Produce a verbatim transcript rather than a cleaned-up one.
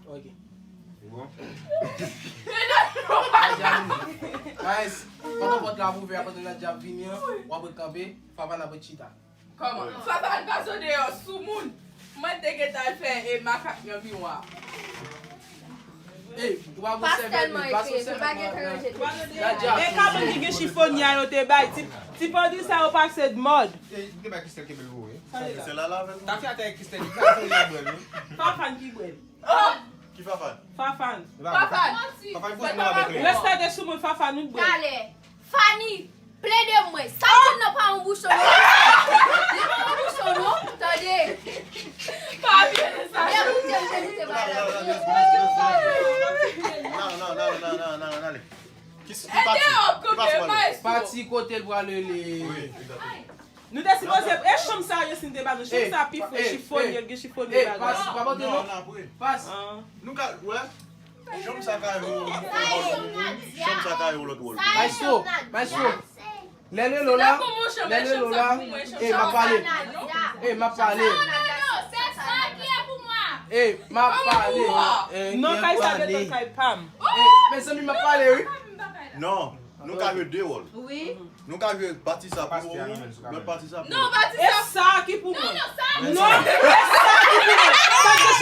Ok. Bon. Guys, pandan pòt la ap ouvè, pandan Nadia ap vini an, w ap ret kanpe, Fafan ap ret chita. Kòman? Fafan pa sot deyò sou moun. Mwen te gentan al fè e makak nan miwa. Ey, ou pa gon sèvèt, men pa sou sèvèt nan. Nadia. E ka moun ki gen chifonya yo te bay. Ti, ti pandi sa yo pase de mòd. Ey, gen bay Christelle kenbe l pou ou, wi. Sa li la. Se la la avè l. Tafya atè Christelle, li ka se li la bwè l, wi. Fafan ki bwè l. Ki Fafan? Fafan. Fafan. Fafan pou nou avèk li. Rèsta de sou moun Fafan nou bwè. Talè. Fanny, plede mwen. Sa w di nan pa yon bouchon non. Li pa yon bouchon non. Tande. Pa vye sa. Byen koute m te koute bagay la. Non, non, non, non, non, non, non, ale. Ki ki pati? Ki pati pou ale? Pati kote l pral rele. Wi, egzakteman. Nou te sipoze, e chanm sa yo si n te ba nou. Chanm sa pi fre, chifonye, gen chifonye Ey, bagay. Pas, pa pote non. Pas. Nou ka, wè. Chanm sa ka yo, chanm sa ka yo lòt wòl. Maestro, maestro. Lè Lelo la, lè Lelo la. Ey, m ap pale. Ey, m ap pale. Ey, m ap pale. Non, kay sa gentan kay pa m. Ey, mezanmi, m ap pale, wi. Non, nou ka jwe de wòl. Wi. Nou ka jwe pati sa pou ou, lòt pati sa pou Non, ou. pati E sa. sa ki pou mwen. Non, sa. Non, e sa ki pou mwen. Sa gen